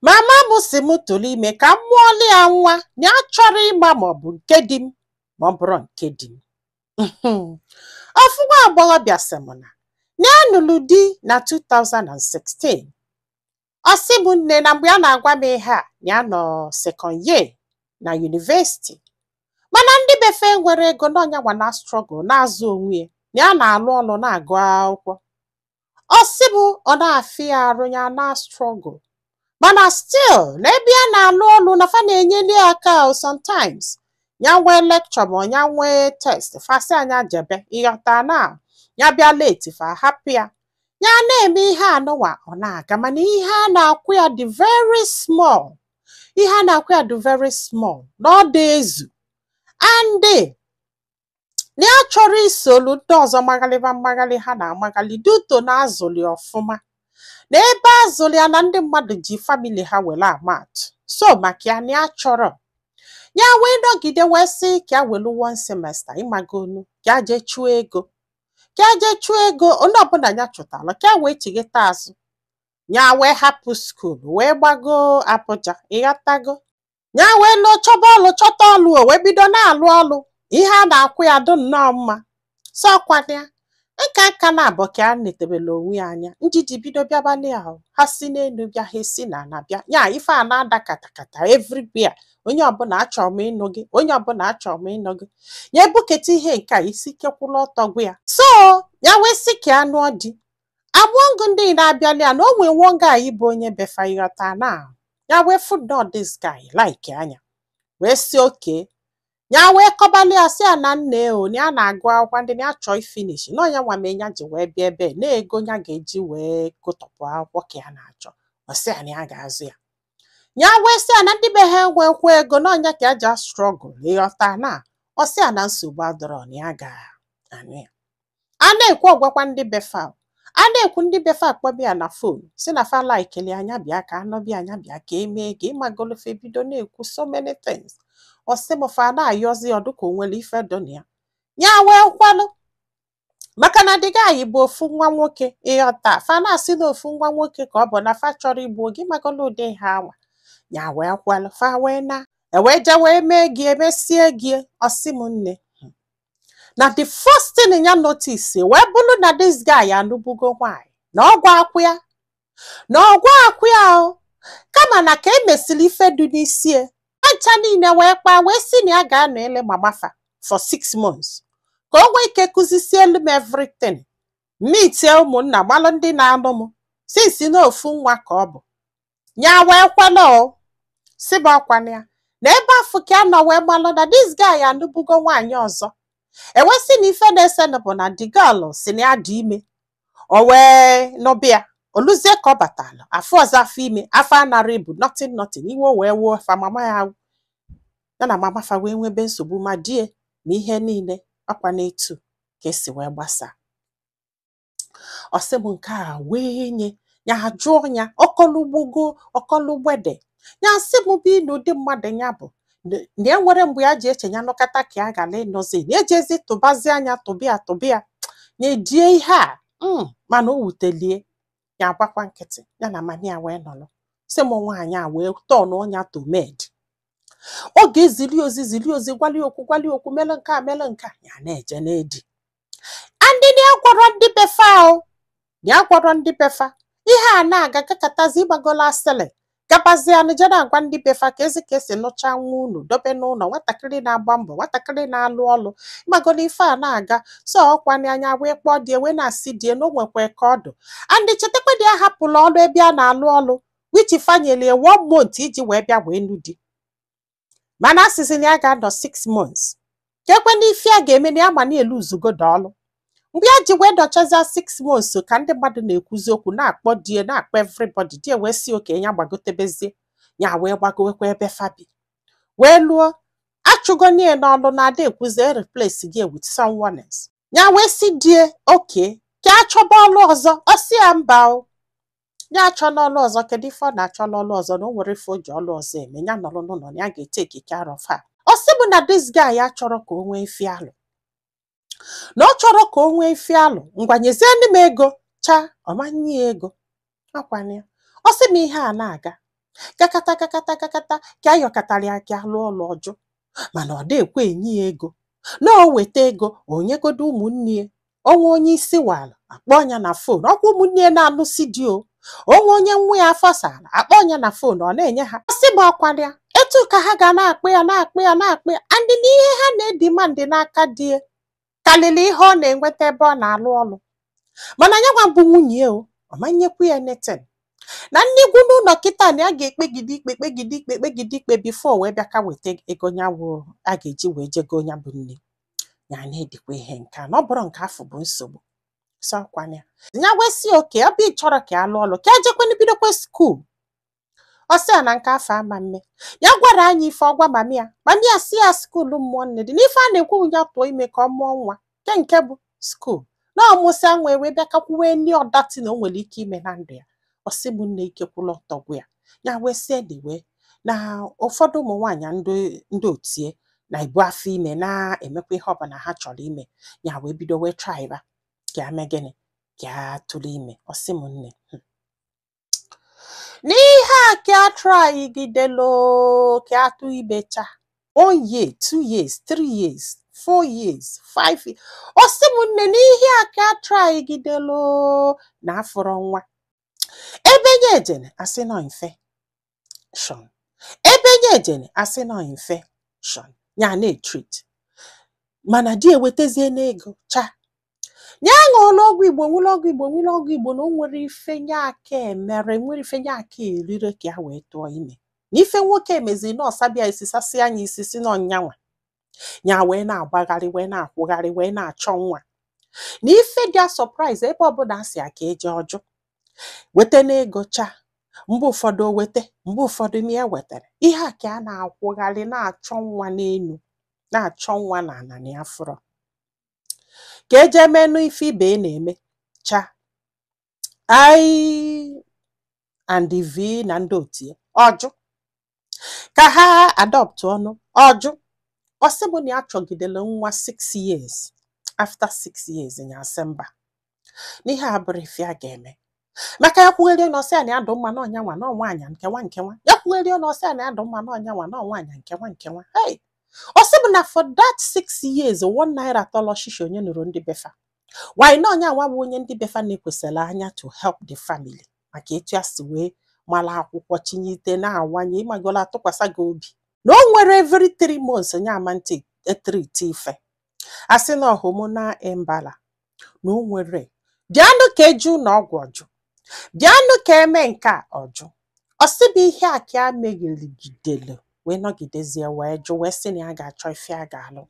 Mama m si m tụrụ ime ka m mụọlụ ya nwa, na ya chọrọ ịma ma ọ bụ nke di m ma ọ bụrụ nke di m. Ofu nwa agbọghọbịa sị m na ya nụrụ di na 2016. Ọ sị m, nne, na mgbe a na-agwa m ihe a, na ya nọ second year na university, mana ndị befe nwere ego n'ọnya nwa na struggle na-azụ onwe ya, na ya na-alụ ọlụ, na-agụ akwụkwọ. Ọ sị m ọ na-afịa ya arụ, ya na struggle, mana still na ebe ya na-alụ ọlụ na fa na-enyeli ya aka o. Sometimes ya nwee lecture ma ọ ya nwee test, fasị anya jebe, ịghọta, na ya bịa late, fa hapụ ya, ya na-eme ihe anụnwa ọ na-aga, mana ihe a na-akwụ ya dị very small, ihe a na-akwụ ya dị very small, na ọ dị ezu, and na ya chọrọ isolu ndị ọzọ maghalịba mmaghalị ha na-amaghalị duto na azụli ọfụma na ebe azụli ya na ndị mmadụ ji family ha were ama atụ. So maka ya na ya chọrọ ya wee nọgide, wee sị ka ya welu one semester, ịmagonu, ka ya jee chụọ ego, ka ya jee chụọ ego onye ọbụla ya chụtara, ka ya wee chigheta azụ. Ya wee hapụ school, wee gbago Abuja, ịghọtago. Ya wee lụọ, chọba ọlụ, chọta ọlụ, o wee bido na-alụ ọlụ. Ihe a na-akwụ ya dị nnọọ mma. Sọkwana ya nka nka na abụ ka a netebela onwe ya anya, njiji bido bịabalị ahụ, ha si n'elu bịa, ha esi n'ala bịa, ya ife a na-ada katakata everywhere. Onye ọbụla achọrọ m ịnụ gị, onye ọbụla achọrọ m ịnụ gị. Ya ebuketa ihe nke a isi kekwụla ọtọ gwa ya. So ya wee sị ka ya nụọ di. Among ndị na-abịali ya na o nwee one guy bụ onye befa, ịghọta, na ya wee fụ nnọọ this guy like anya, wee sị oke ya wee kọbalị ya, sị ya na nne o, na ya na-agụ akwụkwọ, ndị na ya chọọ i finish na ọnya nwa mee ya ji wee bịa ebe na ego ya ga-eji wee gụtọpụ akwụkwọ ka ya na-achọ. Ọ sị ya na ya ga-azụ ya. Ya wee sị ya na ndị be ha enwekwa ego na ọnya ka ya ji struggle, ịghọta, na ọ sị ya na nsogbu adọrọ, na ya ga-anụ ya. A na-ekwu, ọgwakwa ndị befa, a na-ekwu, ndị befa akpọbịa ya na phone, si na fa laikeli anya, bịa ka anọbịa anya, bịa ka emee ka ịmagolofe, bido na-ekwu so many things. Ọ sị m fa na-ayọzi ọdụ ka o nwere ife dị na ya. Ya wee kwalụ, maka na dị gaanyị bụ ofu nwa nwoke, ịghọta, fa na-asị na ofu nwa nwoke ka ọ bụ, na fa chọrọ igbu oge, ịmagolo ụdị ha anwa. Ya wee kwalụ, fa wee na ewee je wee mee gị, emesie gị. Ọsị m, nne, na the first thing ya notice wee bụrụ na this guy anụbugo nwaanyị, na ọgwụ akwụ ya, na ọgwụ akwụ ya o, kama na ka emesịrị ife dị n'isi ncha niile wee kpaa, wee sị na ya ga-anọ ele mama fa for 6 months ka o nwee ike kụzisie elu m everything, meetie ụmụnna, gbalụ ndị na-anụ m, since na ofu nwa ka ọ bụ. Ya wee kwala o si bụ ọkwana ya na ebe afọ ka ya nọ wee gbalụ na this guy anụbugo nwaanyị ọzọ. Ewesị na ife na-esenụ bụ na the girl si na ya dị ime, o wee nụbịa, oluzie ka ọ batala afọ ọzọ, afọ ime, afọ anara ibu, nothing nothing. Iwe wee wuo fa, mama ya, ya na mama fa wee nwebe nsogbu, ma die ma ihe niile ọkwa n'etu ka esi wee gbasaa. Ọ sị m nke a wee nye ya, jụọ ya ọkọlugbogo ọkọlugbede. Ya sị m bụ n'ụdị mmadụ ya bụ na e nwere mgbe ya ji eche ya nọkọta ka ya gara ịnọzi, na ejezi tụbazi anya tụbịa tụbịa na ejie ihe a, mana o wutelie ya, agbakwa nkịtị. Ya na mami ya wee nọrọ. Sị m nwaanyị a wee turn ọnya to maid. Ọ ga-ezili ozi, zili ozi, gwali okwu, gwali okwu, melụ nke a, melụ nke a, ya na-eje n'edi andị na ya gwọrọ ndị befa o, na ya gwọrọ ndị befa. Ihe a na-aga gakọtazi, ịgbagola asịlị gabazianụ, je na-agwa ndị befa ka ezi ka esi nụcha nwa unu dobe n'ụlọ, nwatakịrị na-agba mbọ, nwatakịrị na-alụ ọlụ, ịgbagolo. Ife a na-aga so ọkwa anya wee kpọọ die, wee na-asị die na o nwekwa ka ọdụ andị chetakwa dị ahapụla ọlụ ebe a na-alụ ọlụ, which fanyelie one month iji wee bịa wee nụ di, mana asịsị na ya ga-anọ 6 months ka ekwe n'ife a ga-eme na ya ma na-elu uzugodo ọlụ. Mgbe ya ji wee dọchazia 6 months ka ndị mmadụ na-ekwuzi okwu, na-akpọ die, na-akpọ everybody. Die wee si oke ya gbagotebezie, ya wee gbagowekwa ebe fabi, wee lụọ achụgonie n'ọlụ na ada ekwuzi replace gị with someone else. Ya wee si die oke ka achọba ọlụ ọzọ. Ọ sị ya mba o, ya achọ n'ọlụ ọzọ, kedu ife ọ na-achọ n'ọlụ ọzọ, na o nwere ife o ji ọlụ ọzọ eme, ya nọrọ n'ụlọ, na ya ga-e take care of her. Ọ sị bụ na this guy ya chọrọ ka o nwee ife alụ, na ọ chọrọ ka o nwee ife alụ. Ngwa, nyezienụ m ego cha, ọmanye ya ego akwana ya. Ọ sị m ihe a na-aga. Gakata gakata gakata ka ayọkọtara ya ka alụọ ọlụ, ọjụ, mana ọ dị-ekwe enye ya ego na o weta ego onyegodo ụmụnne ya. Onwe onye isi wala, akpọ ya na phone. Ọkwa ụmụnne ya na-alụsi di o onwe onye nwa ya afọ sara, akpọ ya na phone, ọ na-enye ha. Sị m ọkwara ya etu ka ha ga na-akpụ ya, na-akpụ ya, na-akpụ ya, andị na ihe ha na-edemand n'aka di ya karịrị ihe ọ na-enweta ebe ọ na-alụ ọlụ. Mana ya nwa bụ nwunye o, ọ manyekwu ya neten na nnigwu n'ụlọ kịta na ya ga-ekpegide ikpe, kpegide ikpe, kpegide ikpe before wee bịa ka weta ego ya wụ a ga-eji wee jego ya bụ nne ya. Na-edikwa ihe nke a na ọ bụrụ nke afọ bụ nsogbu sọkwana ya. Ya wee sị oke ebe ị chọrọ ka a lụọ ọlụ, ka ejekwana bidokwa school. Ọ sị ya na nke afọ ama mme. Ya gwara anyị ife ọgwa mami ya, mami ya si ya school mmụọ nne dị n'ife a na-ekwu, ya tụọ ime ka ọ mụọ nwa nke nke bụ school na ọmụsịa nwa wee bịa kakwuwe ndị ọdati na o nwere ike ime na ndụ ya. Ọ sị m nne, ike kwụla ọtọ gwụ ya. Ya wee sị anyway, na ụfọdụ ụmụ nwaanyị ndị otie na-ebu afọ ime na-emekwa ihe ọbụla ha chọrọ ime. Ya wee bido wee tryba ka ya mee gịnị, ka ya tụrụ ime. Ọ sị m nne, n'ihe a ka a trygidelo ka atụ ibecha one year, 2 years, 3 years, 4 years, 5 years. Ọ sị m nne, n'ihe a ka a trygidelo na afọrọ nwa. Ebe nye ejene asị nọ infection, ebe nye ejene asị nọ infection, ya na-etreat, mana di ewetazie n'ego cha. Ya ṅụọla ọgwụ Igbo, nwụrụ ọgwụ Igbo, nwụrụ ọgwụ Igbo, na o nwere ife nye aka emere, nwere ife nye aka erire ka ya wee tụọ ime. Na ife nwoke emezi nọọsụ abịa isi sasị anya isi si n'ọnyanwa ya wee na-agbagharị, wee na-akwụgharị, wee na-achọ nwa. Na ife dị a surprise, ebe ọbụla a sị aka eje ọjụ weta n'ego cha, mgbe ụfọdụ o weta, mgbe ụfọdụ ma ya wetara. Ihe a ka a na-akwụgharị na-achọ nwa n'elu, na-achọ nwa n'ala, na ya fụrọ ka eje menụ ife ibe ị na-eme cha I and V na ndị otu ya ọjụ ka ha adopt ọnụ ọjụ. Ọ sị bụ na ya chọgidere nwa 6 years. After 6 years, ya asị mba, n'ihe a bụrụ ife a ga-eme, maka ya kwugherie na ọsị ya na ya dụ mma na ọnya nwa na nwaanyị nkewa nkewa. Ya kwugherie na ọsị ya na ya dụ mma na ọnya nwa na nwaanyị nkewa nkewa. Hey, ọ sị bụ na for that 6 years, ₦1 tọlọ shishi onye nụrụ ndị befa why na ọnya nwa bụ onye ndị befa na-ekwesịrị anya to help the family, maka etu ya si wee mara akwụkwọ chinyite na-awanye ịmagola atụkwasị gị obi na o nwere every 3 months nye ama ntị etreat ife asị na hormonal imbalance na o nwere. Bịanụ ka eju na ọgwụ ọjụ, bịanụ ka eme nke a ọjụ. Ọ sị bụ ihe a ka a megheligidelu wee nọgidezie wee jụ, wee sị na ya ga-achọ ife a ga-alụ.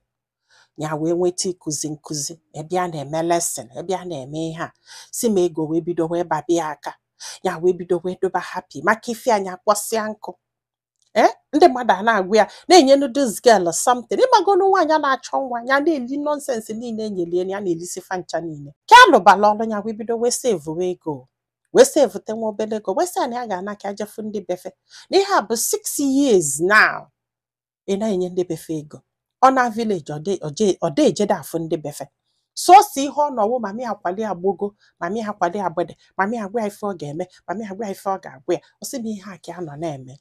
Ya wee nweta ịkụzi nkụzi ebe a na-eme lesson, ebe a na-eme ihe a si ma ego wee bido wee babịa aka. Ya wee bido wee doba happy maka ife anya kpọsịa nkụ. Ee, ndị mmadụ a na-agwa ya na-enyenu this girl something, ịgbagolu nwaanyị a na-achọ nwa ya na-eli nonsense niile enyelie ya na-elisi fancha niile ka alụbala ọlụ. Ya wee bido wee save ego, wee sevute nwa obere ego, wee sị ya na ya ga-ana ka jefu ndị befe, na ihe a bụ 6 years now ị na-enye ndị befe ego. Ọ na village ọ dị ejede afụ ndị befe sọsọ ihe ọ nọwụ. Mami akwali agbogo, mami akwali agbede, mami agwa ya ife ọ ga-eme, mami agwa ya ife ọ ga-agwa ya. Ọ sị m ihe a ka a nọ na-eme.